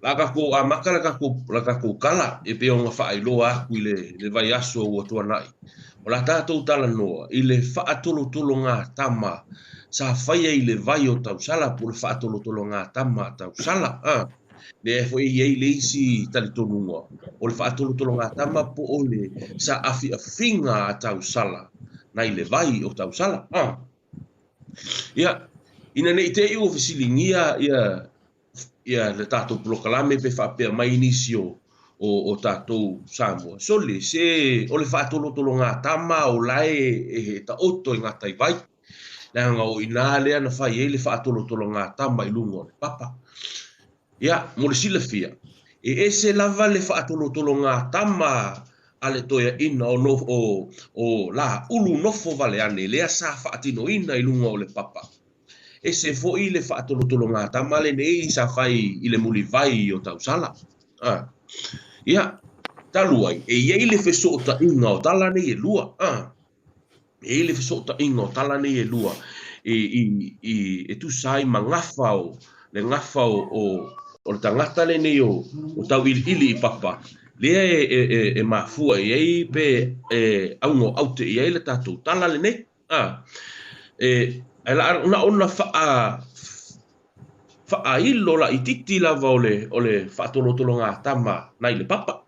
La tatou amata le tatou, la tatou tala e pei ona faailoa atu i le, le vaiaso ua tuanai. O la tatou talanoa i le faatolotologatama sa faia i le vai o Tausala po o le faatolotologatama a Tausala. A, lea foi e i ai le isi talitonuga o le faatolotologatama po o le saafiafiga a Tausala nai le vai o Tausala. A, ia, ina ne i te i ua fesiligia ia ia le tatou polokalame pe faapea mai nisi o o, o tatou Samoa. Sole, se o le faatolotologatama o la e, e taoto i gatai vai. Leaga o i ina lea na fai ai le faatolotologatama i luga o le papa. Ia, mo le silafia, e ese lava le faatolotologatama a le toeaina o, no, o, o Laulu nofo vale ane lea sa faatinoina i luga o le papa. Ese foi le faatolotologatama lenei sa fai i le mulivai o Tausala. A. Ia, talu ai, e i ai le fesootaiga o tala nei e lua. A. E i ai le fesootaiga o tala nei e lua e, i, i, e tusa ai ma gafa o, le gafa o, o, o le tagata lenei o, o tauiliili i papa, lea e, e, e, e mafua i ai pe e auga o aute i ai le tatou tala lenei. A, e, ae la na ona faa, faailo laitiiti lava o le, o le faatolotologatama nai le papa.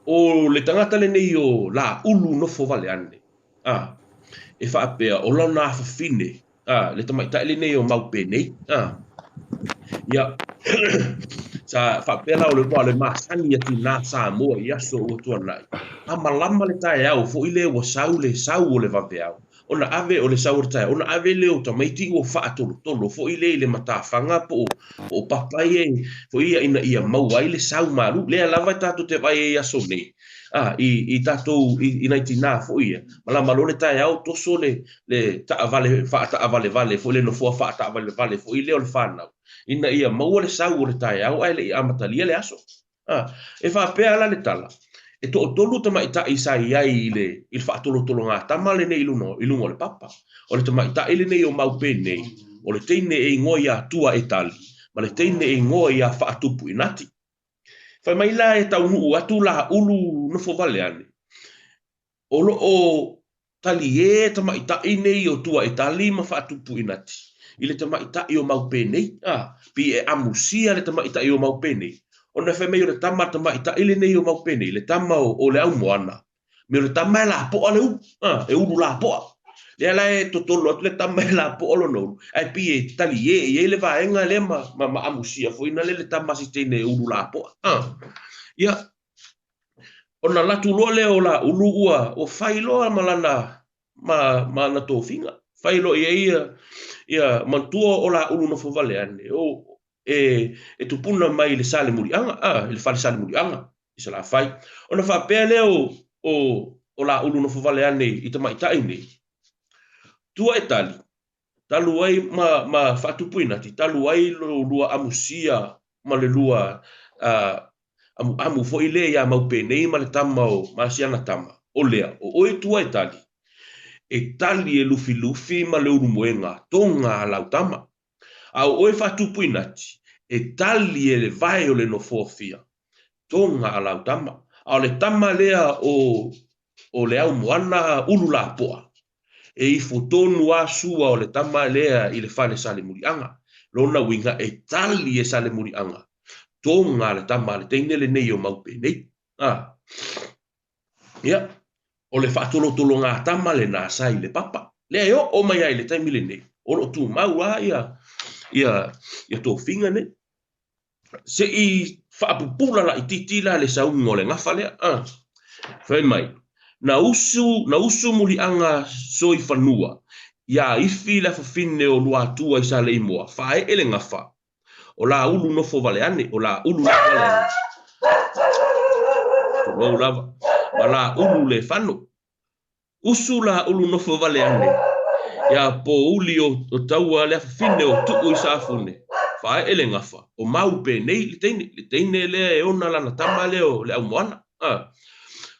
O le tagata lenei o Laulu nofo vale ane, a, e faapea o lona afafine, a, le tamaitai lenei o Maupenei, a, ia, sa faapea la o le, ua o le masani a tinā Samoa i aso ua tuanai, a malama le taeao foi lea ua sau le sau o le vaveao, ona ave o le sau o le taeao, ona ave lea o tamaiti ua faatolotolo foi lea i le matafaga po o, po o papa ia foi ia ina ia maua ai le sau malu. Lea lava e tatou te vaai ai i aso nei, a, i, i tatou, i, i nai tinā foi ia, malama loa le taeao, toso le, le taavale faataavalevale foi le nofoa faataavalevale foi lea o le fanau ina ia maua le sau o le taeao ae le i amatalia le aso. A, e faapea la le tala, e toatolu tamaitai sa i ai i le, i le faatolotologatama lenei i luga, i luga o le papa. O le tamaitai lenei o Maupenei, o le teine e igoa ia Tuaetali, ma le teine e igoa ia Faatupuinati. Fai mai la e taunuu atu Laulu nofo vale ane, O lo o taliē tamaitai nei o Tuaetali ma Faatupuinati i le tamaitai o Maupenei, a, pei e amusia le tamaitai o Maupenei, ona fai mai o le tama tamaitai lenei o Maupenei, le tama o, o le aumoana, me o le tama e lapoa le ulu, a, e ulu lapoa. Lea la e totolo atu le tama e lapoa lona ulu, ae pei e taliē i ai le vaega lea ma, ma, ma amusia foi na le le tama a si teine e ulu lapoa, a. Ia, Ona alu atu loa lea o Laulu ua, ua fai loa ma lana, ma, ma ana tofiga. Fai loa i ai ia, ia manatua o Laulu nofo vale ane, o, e, e tupuna mai i le Salemuliaga, a, i le fale Salemuliaga i Salafai. Ona faapea lea o, o, o Laulu nofo vale ane i tamaitai nei, Tua e tali, talu ai ma, ma Faatupuinati, talu ai lo lua amusia ma le lua, a, amuamu foi lea iā Maupenei ma le tama o Masiana tama, o lea, o oe tua e tali, e tali e Lufilufi ma le Ulumoega toga a lau tama. A o oe Faatupuinati, e tali e le vae o le Nofoafia toga a lau tama. A o le tama lea o, o le aumoana Ululapoa, E ifo tonu a sua o le tama lea i le fale Salemuliaga. Lona uiga e tali e Salemuliaga toga le tama a le teine lenei o Maupenei. A. Ia, o le faatolotologatama lena sa i le papa. Lea e oo mai ai i le taimi lenei, o lo o tumau lava ia, ia, ia tofiga nei. Se i faapupula laitiiti la le sauga o le gafa lea. A. Fai mai, na usu, na usu muliaga soifanua iā Ifi le afafine o Luatua i Saleimoa, faaee le gafa, o Laulu nofo vale ane, o Laulu nofo vale ane. Tulou lava, ma Laulu le fano. Usu Laulu nofo vale ane iā Pōuli o Taua le afafine o Tuu i Safune, faaee le gafa, o Maupenei le teine, le teine lea e ona lana tama lea o le Aumoana. A.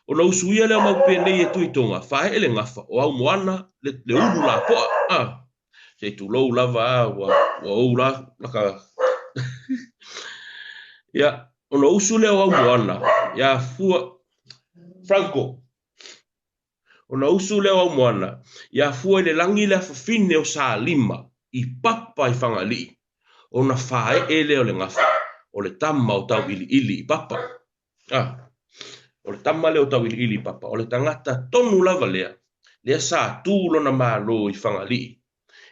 Ona usu ia lea o Maupenei e Tuitoga, faaee le gafa, o Aumoana le, le ulu lapoa. A. Se i tulou lava a, ua, ua ou la, laka. Ia, ona usu lea o Aumoana ia Fua Franco. Ona usu lea o Aumoana ia Fua i le lagi le afafine o Salima i Papa i Fagalii. Ona faaee lea o le gafa, o le tama o Tauiliili i Papa. Ah, o le tama lea o Tauiliili i Papa, o le tagata tonu lava lea, lea sa tu lona Malo i Fagalii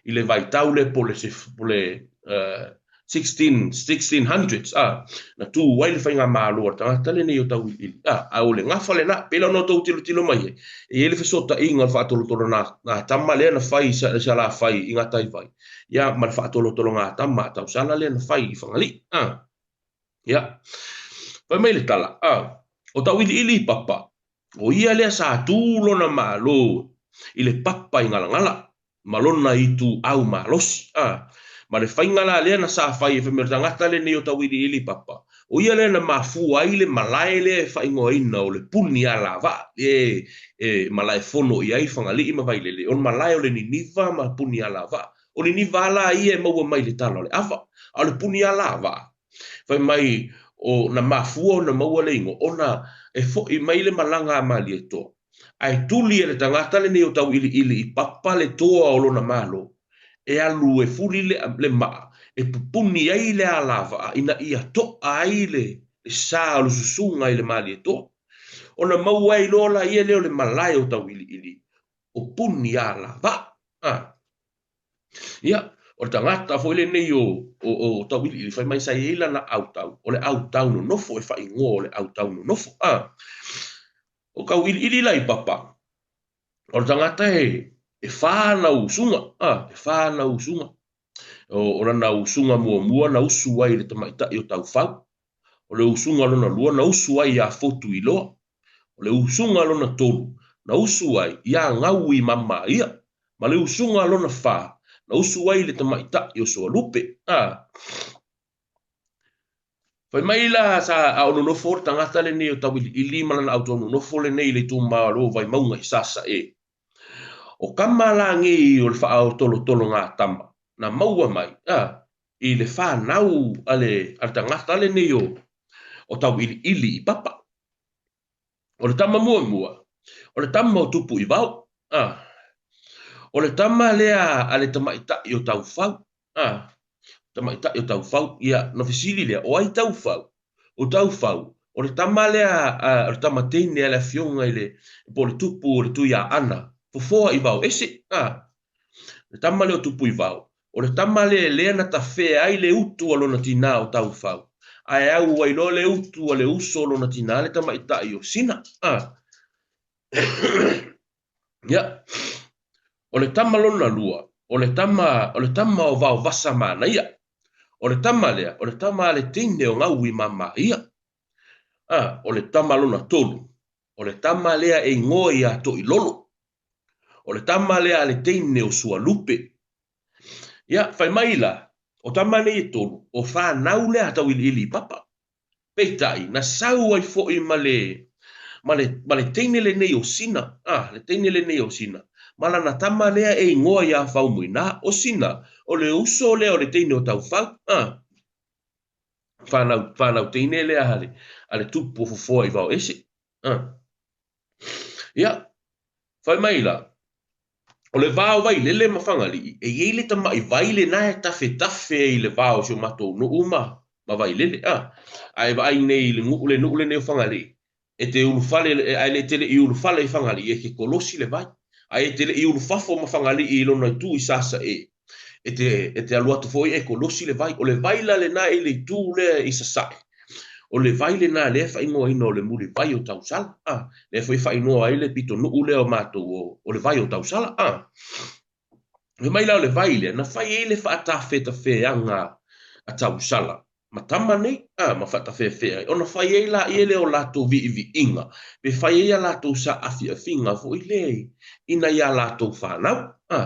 i le vaitau lea po o le, po le uh, 16, 1600s, ah, na tū ai le faigamalo a le tagata lenei o Tauiliili. Ah, a o le gafa lena, pei la ona outou tilotilo mai ai, e i ai le fesootaiga o le faatolotolo nā, nā tama lea na fai i Salafai i Gataivai, ia, ma le faatolotolo nā tama a Tausala lea na fai i Fagalii. Ah. Ia, fai mai le tala, ah, o Tauiliili i Papa, O ia lea sa tū lona Malo i le papa i Ngalangala ma lona ituau malosi. A, ma le faiga la lea na sa fai e fai mai o le tagata lenei o Tauiliili Papa, o ia lea na mafua ai le malae lea e faaigoaina o le Puni Alavaa, lea e malae fono i ai Fagalii ma Vailele, o le malae o le Niniva ma Puni Alavaa. O Niniva la ia e maua mai i le tala o le ava, a o le Puni Alavaa, Fai mai, o, na mafua ona maua le igoa, ona e foʻi mai le malaga a Malietoa, ae tuli e le tagata lenei o Tauiliili i papa le toa o lona malo, e alu e fuli le, le maa, e pupuni ai le alavaa ina ia toʻa ai le, le sa o le susuga i le Malietoa. Ona maua ai loa laia lea o le malae o Tauiliili, o puni alavaa. A. Ia, o le tagata foi lenei o, o, o Tauiliili, fai mai sa i ai lana autau, o le autau nonofo e faaigoa o le autau nonofo. A, o Tauiliili la i Papa, o le tagata e, e whā ana usuga, a, e whā ana usuga. O, o lana usuga muamua na usu ai i le tamaitai o Taufau. O le usuga lona lua na usu ai iā Fotuiloa. O le usuga lona tolu na usu ai iā Gaui Mamaia. Ma le usuga lona whā na usu ai i le tamaitai o Soalupe. A. Fai mai la sa a o nonofo le tagata lenei o Tauiliili ma lana auto nonofo lenei i le itumalo o Vaimauga i Sasae. O kama la ngei o le whaaotolotolo ngā tama na maua mai, a, i le whanau a le, a le tagata lenei o, o Tauiliili i Papa. O le tama muamua, o le tama o Tupu i Vao, a. O le tama lea a le tamaitai o Taufau, a. Tamaitai o Taufau, ia, na fesili lea, o ai Taufau? O Taufau, o le tama lea, a, o le tama teine a le afioga i le, po o le tupu o le Tuiaana, fofoa i vao ese, a. Le tama lea o Tupu i Vao, o le tama lea lea na tafea ai le utu a lona tinā o Taufau, ae au ai loa le utu a le uso o lona tinā le tamaitai o Sina. A. Ia. O le tama lona lua, o le tama, o le tama o Vaovasa Manaia. O le tama lea, o le tama a le teine o Gaui Mamaia. A, o le tama lona tolu, o le tama lea e igoa ia Toilolo. O le tama lea a le teine o Sualupe. Ia, fai mai la, o tama nei e tolu, o whanau lea a Tauiliili i Papa. Peitai, na sau ai foi ma le, ma le, ma le teine lenei o Sina, ah, le teine lenei o Sina, ma lana tama lea e igoa ia Faumuina, o Sina, o le uso lea o le teine o Taufau, ah. Whanau, whanau teine lea a le, a le tupu o Fofoa i Vaoese, ah. Ia, fai mai la, o le va o Vailele ma Fagalii, e i ai le tamai vai lena e tafetafe ai i le va o si o matou nuu ma, ma Vailele. A, a e vaai nei i le nuu, le nuu lenei o Fagalii, e te ulufale, ae le te le i ulufale i Fagalii, e te kolosi le vai. Ae e te le i ulufafo ma Fagalii i lona itu i Sasae, e te, e te alu atu foi e kolosi le vai. O le vai la lena i le itu lea i Sasae, o le vai lena lea e faaigoaina o le mulivai o Tausala, a, lea foi e faaigoa ai le pitonuu lea o matou o, o le vai o Tausala, a. Fai mai la o le vai lea, na fai ai le faatafetafeaga a Tausala ma tama nei, a, ma faatafeafea ai, ona fai ai laia lea o latou viiviiga, pe fai ai a latou saafiafiga foi lea i nai a latou fanau, a.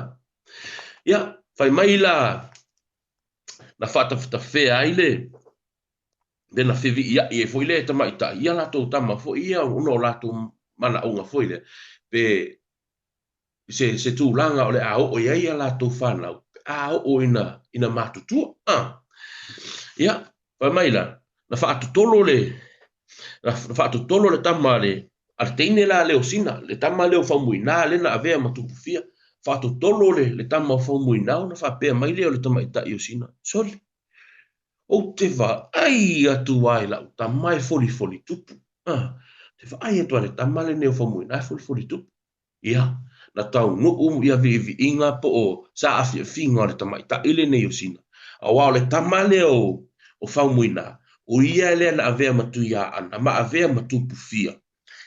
Ia, fai mai la, na faatafetafea ai le, le na feviiai ai foi le tamaitai ia latou tama foi ia ona o latou manaoga foi lea, pe se, se tulaga o le a oo i ai a latou fanau, pe a oo ina, ina matutua. A. Ia, fai mai la, Na faatotolo le na faatotolo le tama a le a le teine la lea o Sina, le tama lea o Faumuina lea na avea ma Tupufia. Faatotolo le, le tama o Faumuina ona faapea mai lea o le tamaitai o Sina, Sole, ou te vaai atu lava i lau tama e folifoli tupu. Ah, ou te vaai atu lava i le tama lenei o Faumuina e folifoli tupu. Ia, na taunuu ia viiviiga po o saafiafiga o le tamaitai lenei o Sina, aua o le tama lea o, o Faumuina, o ia lea na avea ma Tuiaana ma avea ma Tupufia,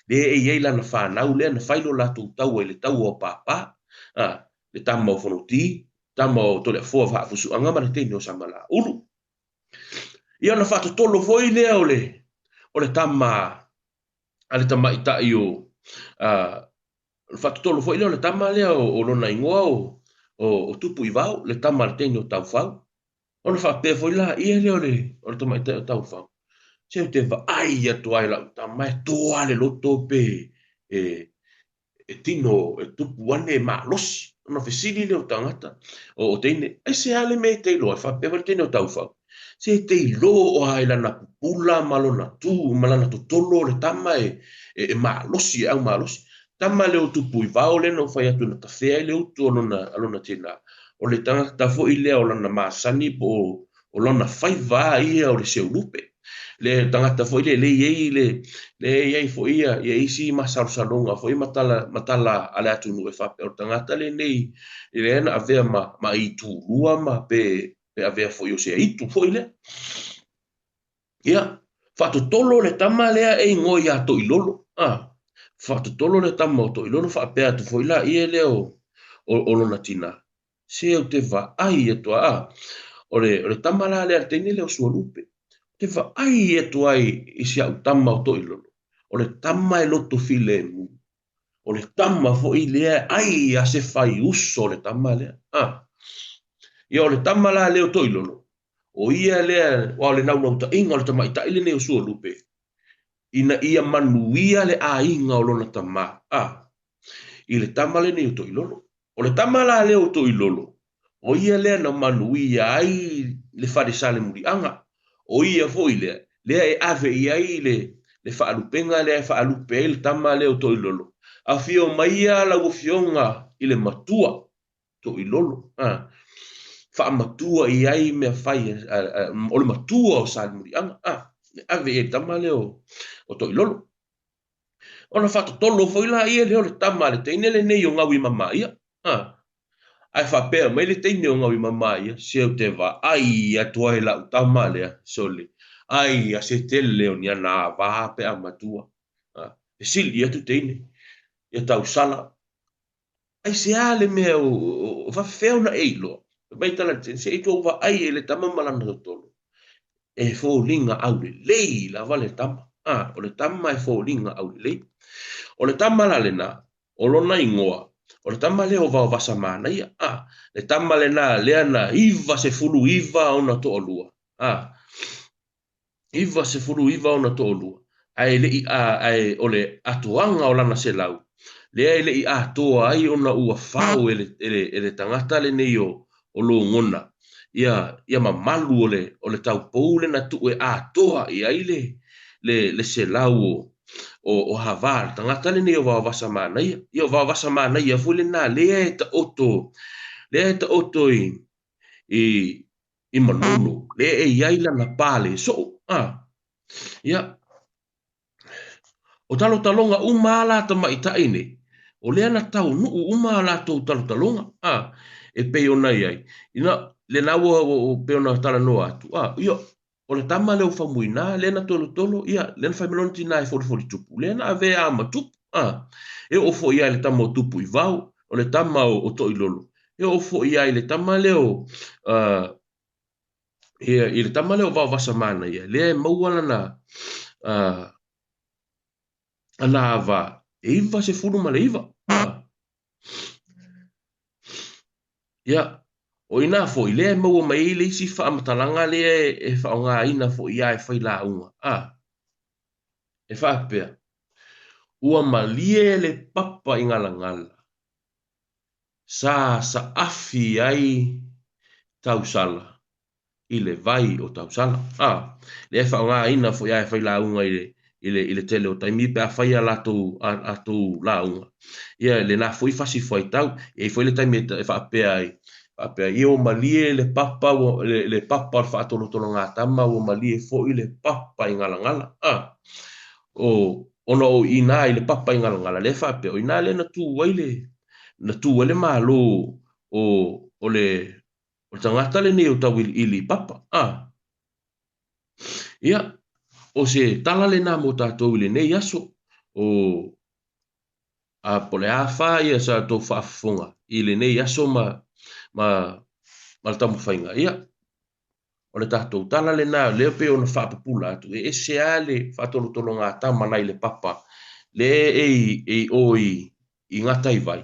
lea e i ai lana fanau lea na fai lo latou taua i le taua o Pāpā, a, le tama o Fonoti, tama o Toleafoa Vaafusuaga ma le teine o Samalaulu. Ia ona faatotolo foi lea o le, o le tama a le tamaitai o, a, faatotolo foi lea o le tama lea o, o lona igoa o, o, o Tupuivao, le tama a le teine o Taufau. Ona faapea foi laia lea o le, o le tamaitai o Taufau, se ou te vaai atu ai lau tama e toa le loto pe e, e tino e tupu ane e malosi. Ona fesili lea o tagata, o, o teine, aisea le mea e te iloa ai? Faapea foi le teine o Taufau, se e te iloa i lana pupula ma lona tu ma lana totolo o le tama e, e, e malosi, e au malosi. Tama lea o Tupuivao lea na ou fai atu na tafea ai le utu a lona, a lona tinā. O le tagata foi lea o lana masani po o, o lona faiva lava ia o le seulupe. Le tagata foi lea, lea e i ai le, lea e i ai foi ia, ia isi masalosaloga foi ma tala, ma tala a le atunuu e faapea o le tagata lenei lea na avea ma, ma itulua ma pe, pe avea foi o se aitu foi lea. Ia, faatotolo le tama lea e igoa ia Toilolo. Ah, faatotolo le tama o Toilolo faapea atu foi laia lea o, o, o lona tinā. Se ou te vaai atu ai, ah, o le, o le tama la lea a le teine lea o Sualupe. Ou te vaai atu ai i si au tama o Toilolo. O le tama e loto filemu. O le tama foi lea ai a se fai uso le tama lea. Ah. Ia o le tama la lea o Toilolo, o ia lea, aua o le naunautai o le tamaitai lenei o Sualupe, ina ia manuia le aiga o lona tama, ah, i le tama lenei o Toilolo. O le tama la lea o Toilolo, o ia lea na manuia ai le fale Salemuliaga, o ia foi lea, lea e ave i ai le, le faalupega lea e faalupe ai le tama lea o Toilolo. Afio maia lau afioga i le matua, Toilolo, a, faamatua i ai mea fai a, a, o le matua o Salemuliaga, a, e ave i ai le tama lea o, o Toilolo. Ona faatotolo foi laia lea o le tama a le teine lenei o Gauimamaia. A, ae faapea mai le teine o Gauimamaia, se ou te vaai atu ai lau tama lea, sole, ai a se tele o ni ana ava pe a matua. A, fesili atu teine, ia tausala, Aisea le mea o faafefea ona e iloa? Fai mai tala le se i tou vaai i le tama ma lana totolo. E foliga aulelei lava le tama. A, o le tama e foliga aulelei. O le tama la lena, o lona igoa, o le tama lea o Vaovasa Manaia. A, le tama lena lea na 99 ona toalua. A, 99 ona toalua, ae le i a, ae o le atoaga o lana 100, lea e le i atoa ai ona ua fao e le, e le, e le tagata lenei o, o Logona, ia, ia mamalu o le, o le taupou lena tuu e atoa i ai le, le, le 100 o, o, o Havā, le tagata lenei o Vaovasa Manaia. Ia o Vaovasa Manaia foi lena lea e taoto, lea e taoto i, i, i Manono, lea e i ai lana pale soo. A, ia, o talotaloga uma a la tamaitai nei, o lea na taunuu uma a latou talotaloga, a, e pei ona i ai. Ina, lena ua, ua, ua pei ona talanoa atu, a, ia, o le tama lea o Faumuina, lea na tolotolo, ia, lea na fai mai lona tinā e folifoli tupu, lea na avea a ma tupu, a, e oo foi lava i le tama o Tupuivao, o le tama o, o Toilolo, E oo foi lava i le tama lea o, uh, ia, i le tama lea o Vaovasa Manaia, lea e maua lana, uh, ana ava e 99. Uh. Ia, o inā foi, lea e maua mai ai le isi faamatalaga lea e, e faaaogaina foi lava e fai lauga. Ah, e faapea, ua malie le papa i galagala, Sa saafi ai tausala i le vai o Tausala. A, lea e faaaogaina foi lava e failauga i le, i le, i le tele o taimi pe a fai a latou, a latou lauga. Ia, lena foi fasi fuaitau. E i ai foi le taimi e faapea ai, faapea, ia ua malie le papa, ua, le, le papa o le faatolotologatama, ua malie foi le papa i Galagala. A, o, ona o i ina i le papa i Galagala, lea e faapea, o i ina lea na tu ai le, na tu ai le Malo o, o le, o le tagata lenei o Tauiliili i Papa. A, ia, o se tala lena mo tatou i lenei aso, o, a po o le a fa ia sa tou faafofoga i lenei aso ma, ma, ma le taumafaiga. Ia, o le tatou tala lena, lea pei ona faapupula atu, e ese lava le faatolotologatama nai le papa le e i, e i o i, i Gataivai,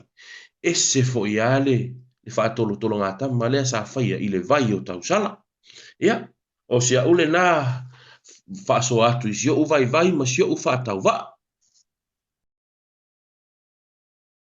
ese foi lava le, le faatolotologatama lea sa faia i le vai o Tausala. Ia, o si a'u lena faasoa atu i si o'u vaivai ma si o'u faatauvaa.